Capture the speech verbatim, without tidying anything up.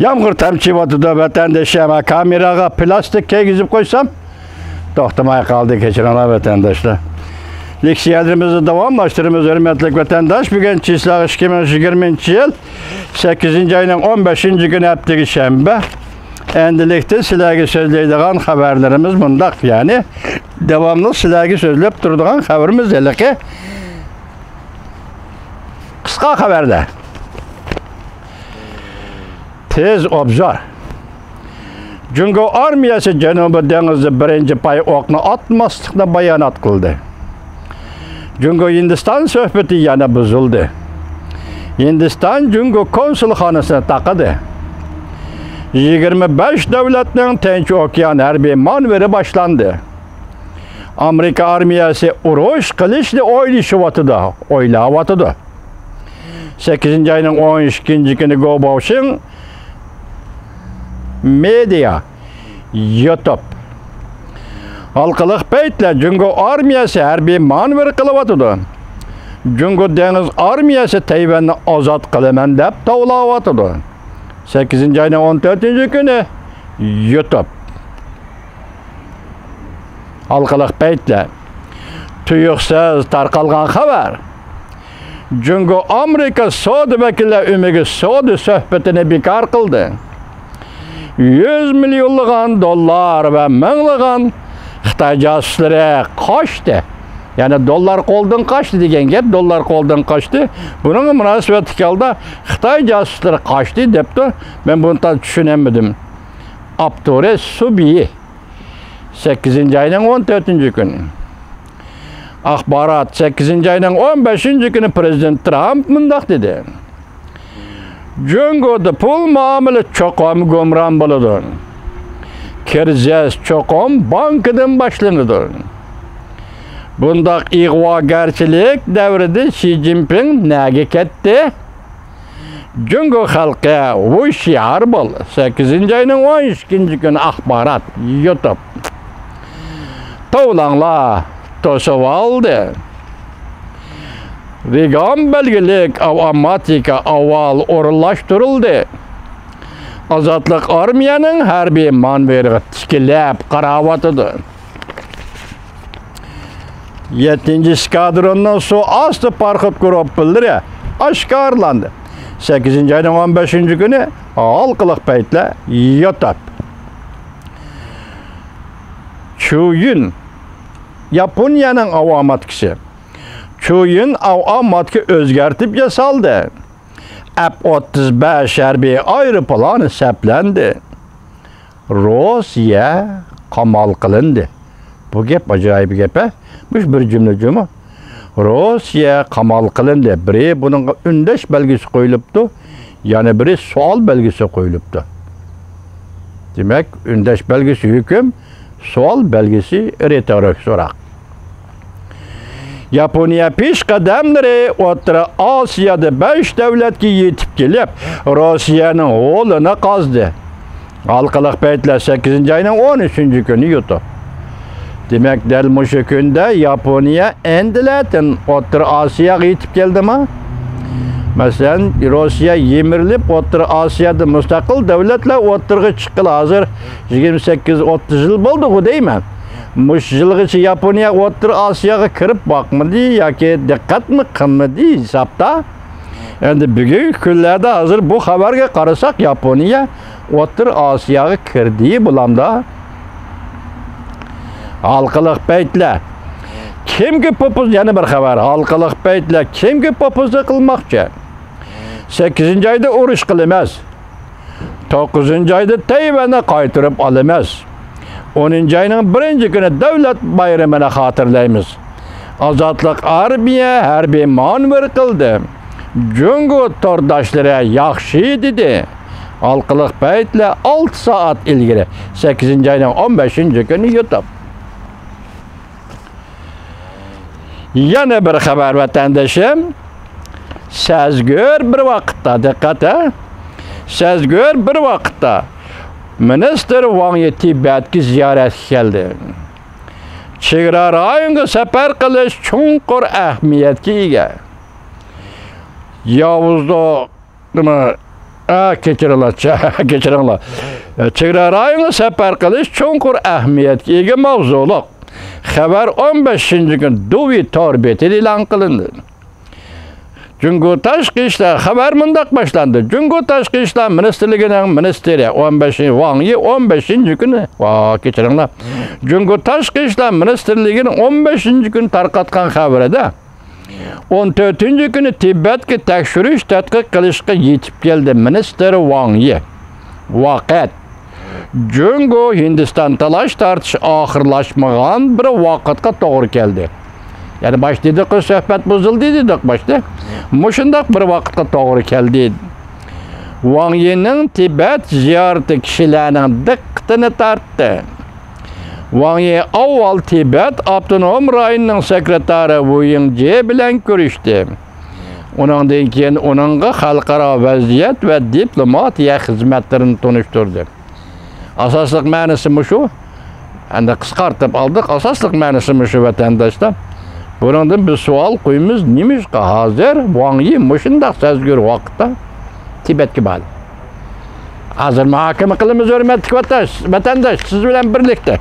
يامغۇر تامچىۋاتىدۇ، ۋەتەندىشىم. كامېراغا پىلاستىك كىيگۈزۈپ قويسام، توختىماي قالدى، كەچۈرۈڭلار، ۋەتەنداشلار. لېكسىيەلىرىمىزنى داۋاملاشتۇرىمىز، ھۆرمەتلىك ۋەتەنداش. بۈگۈن چىسلاغ ئىككى مىڭ يىگىرمىنچى يىل سەككىزىنچى ئاينىڭ ئون بەشىنچى كۈنى، ھەپتىگە شەنبە. ئەمدىلىكتە سىلەرگە سۆزلەيدىغان خەۋەرلىرىمىز مۇنداق، يەنى داۋاملىق سىلەرگە سۆزلەپ تۇرىدىغان خەۋىرىمىز ھېلىقى قىسقا خەۋەردە. تېز ئوبزور. جۇڭگو ئارمىيەسى جەنۇبىي دېڭىزدا بىرىنچى پاي ئوقنى ئاتماسلىقنى بايانات قىلدى. جۇڭگو ھىندىستان سۆھبىتى يەنە بۇزۇلدى. ھىندىستان جۇڭگو كونسۇلخانىسىنى تاقىدى. يىگىرمە بەش دۆلەتنىڭ تىنچ ئوكيان ھەربىي مانېۋىرى باشلاندى. ئامېرىكا ئارمىيەسى ئۇرۇش قىلىشنى ئويلىشىۋاتىدۇ، ئويلاۋاتىدۇ. سەككىزىنچى ئاينىڭ ئون ئىككىنچى كۈنى گو باۋشىڭ مېدىيا، يۇتۇب. ھالقىلىق پەيتلەر جۇڭگو ئارمىيەسى ھەربىي مانېۋىر قىلىۋاتىدۇ. جۇڭگو دېڭىز ئارمىيەسى تەيۋەننى ئازاد قىلىمەن دەپ توۋلاۋاتىدۇ. سەككىزىنچى ئاينىڭ ئون تۆتىنچى كۈنى يۇتۇب. ھالقىلىق پەيتلەر. تۇيۇقسىز تارقالغان خەۋەر. جۇڭگو ئامېرىكا سودا ۋەكىللەر ئۆمىكى سودا سۆھبىتىنى بىكار قىلدى. يۈز مىليونلىغان دوللار ۋە مىڭلىغان خىتاي جاسۇسلىرى قاچتى. يەنى دوللار قولدىن قاچتى دېگەن گەپ، دوللار قولدىن قاچتى. بۇنىڭغا مۇناسىۋەتلىك ھالدا خىتاي جاسۇسلىرى قاچتى دەپتۇ. مەن بۇنى تا چۈشىنەلمىدىم. ئاپتورى سۇبيى. سەككىزىنچى ئاينىڭ ئون تۆتىنچى كۈنى. ئاخبارات. سەككىزىنچى ئاينىڭ ئون بەشىنچى كۈنى پرېزىدېنت ترامپ مۇنداق دېدى: جۇڭگودا پۇل مۇئامىلە چوقۇم گۇمران بولىدۇ. كىرىزىس چوقۇم بانكىدىن باشلىنىدۇ. بۇنداق ئىغۋاگەرچىلىك دەۋرىدە شى جىنپىڭ نەگە كەتتى؟ جۇڭگو خەلقى ھوشيار بول. سەككىزىنچى ئاينىڭ ئون ئىككىنچى كۈنى ئاخبارات، يۇتۇب. توۋلاڭلار توسۇۋالدى. رېگان بەلگىلىك ئاۋتوماتىكا ئاۋۋال ئورۇنلاشتۇرۇلدى. ئازادلىق ئارمىيەنىڭ ھەربىي مانېۋىرىغا تىكىلىپ قاراۋاتىدۇ. يەتتىنچى ئىسكادروننىڭ سۇ ئاستى پاراخوت گۇرۇپپىلىرى ئاشكارىلاندى. سەككىزىنچى ئاينىڭ ئون بەشىنچى كۈنى ھالقىلىق پەيتلەر، يۇتۇب. چۇيۈن، ياپونىيەنىڭ ئاۋاماتكىسى. چۇيۈن ئاۋاماتكا ئۆزگەرتىپ ياسالدى. ئەپ ئوتتۇز بەش ھەربىي ئايروپىلانى سەپلەندى. روسىيە قامال قىلىندى. بۇ گەپ ئاجايىپ گەپ، ھە؟ مۇشۇ بىر جۈملە جۇمۇ. روسىيە قامال قىلىندى. بىرى بۇنىڭغا ئۈندەش بەلگىسى قويۇلۇپتۇ، يەنە بىرى سوئال بەلگىسى قويۇلۇپتۇ. دېمەك، ئۈندەش بەلگىسى ھۆكۈم، سوئال بەلگىسى رېتورىك سوراق. ياپونىيە پېشقەدەملىرى ئوتتۇرا ئاسىيادا بەش دۆلەتكە يېتىپ كېلىپ، روسىيەنىڭ ھولىنى قازدى. ھالقىلىق پەيتلەر، سەككىزىنچى ئاينىڭ ئون ئۈچىنچى كۈنى يۇتۇب. دېمەك، دەل مۇشۇ كۈندە ياپونىيە ئەندىلەتىن ئوتتۇرا ئاسىياغا يېتىپ كەلدىما؟ مەسىلەن، روسىيە يىمىرىلىپ ئوتتۇرا ئاسىيادا مۇستەقىل دۆلەتلەر ئوتتۇرىغا چىققىلى ھازىر يىگىرمە سەككىز ئوتتۇز يىل بولدىغۇ دەيمەن. مۇشۇ يىلغىچە ياپونىيە ئوتتۇرا ئاسىياغا كىرىپ باقمىدى ياكى دىققەتمۇ قىلمىدى ھېسابتا. ئەمدى بۈگۈنكى كۈنلەردە ھازىر بۇ خەۋەرگە قارىساق، ياپونىيە ئوتتۇرا ئاسىياغا كىردى بۇلامدا. ھالقىلىق پەيتلەر. كىمگە پوپۇز، يەنە بىر خەۋەر. ھالقىلىق پەيتلەر. كىمگە پوپۇزلۇق قىلماقچى؟ سەككىزىنچى ئايدا ئۇرۇش قىلىمىز. توققۇزىنچى ئايدا تەيۋەننى قايتۇرۇپ ئالىمىز. ئونىنچى ئاينىڭ بىرىنچى كۈنى دۆلەت بايرىمىنى خاتىرىلەيمىز. ئازادلىق ئارمىيە ھەربىي مانېۋىر قىلدى. جۇڭگو تورداشلىرى ياخشى دېدى. ھالقىلىق پەيتلەر ئالتە سائەت ئىلگىرى، سەككىزىنچى ئاينىڭ ئون بەشىنچى كۈنى يۇتۇپ. يەنە بىر خەۋەر، ۋەتەندىشىم. سەزگۈر بىر ۋاقىتتا، دىققەت، ھە؟ سەزگۈر بىر ۋاقىتتا مىنىستىر ۋاڭ يى تىبەتكە زىيارەتكە كەلدى. چېگرا رايونىغا سەپەر قىلىش چوڭقۇر ئەھمىيەتكە ئىگە. ياۋۇزلۇق نېمە، ئا، كەچۈرۈڭلار، كەچۈرۈڭلار. چېگرا رايونىغا سەپەر قىلىش چوڭقۇر ئەھمىيەتكە ئىگە ماۋزۇلۇق خەۋەر ئون بەشىنچى كۈنى دۇۋى تور بېتىدە ئېلان قىلىندى. جۇڭگو تاشقى ئىشلار، خەۋەر مۇنداق باشلاندى. جۇڭگو تاشقى ئىشلار مىنىستىرلىكىنىڭ مىنىستىرى ئون بەشىنچى، ۋاڭ يى ئون بەشىنچى كۈنى، ۋا، كەچۈرۈڭلار. جۇڭگو تاشقى ئىشلار مىنىستىرلىكىنىڭ ئون بەشىنچى كۈنى تارقاتقان خەۋىرىدە، ئون تۆتىنچى كۈنى تىبەتكە تەكشۈرۈش تەتقىق قىلىشقا يېتىپ كەلدى مىنىستىر ۋاڭ يى. ۋاقىت. جۇڭگو ھىندىستان تالاش تارتىش ئاخىرلاشمىغان بىر ۋاقىتقا توغرا كەلدى. يەنى باشتا دېدۇققۇ، سۆھبەت بۇزۇلدى دېدۇق باشتا. مۇشۇنداق بىر ۋاقىتقا توغرا كەلدى. ۋاڭ يىنىڭ تىبەت زىيارىتى كىشىلەرنىڭ دىققىتىنى تارتتى. ۋاڭ يى ئاۋۋال تىبەت ئاپتونوم رايونىنىڭ سېكرېتارى ۋۇ يىڭجې بىلەن كۆرۈشتى. ئۇنىڭدىن كېيىن ئۇنىڭغا خەلقئارا ۋەزىيەت ۋە دىپلوماتىيە خىزمەتلىرىنى تونۇشتۇردى. ئاساسلىق مەنىسى مۇشۇ. ئەمدى قىسقارتىپ ئالدۇق. ئاساسلىق مەنىسى مۇشۇ، ۋەتەنداشلار. بۇنىڭدىن بىز سوئال قويىمىز، نېمىشقا ھازىر ۋاڭ يى مۇشۇنداق سەزگۈر ۋاقىتتا تىبەتكە باردى؟ ھازىر مۇھاكىمە قىلىمىز، ھۆرمەتلىك ۋەتەنداش، ۋەتەنداش، سىز بىلەن بىرلىكتە.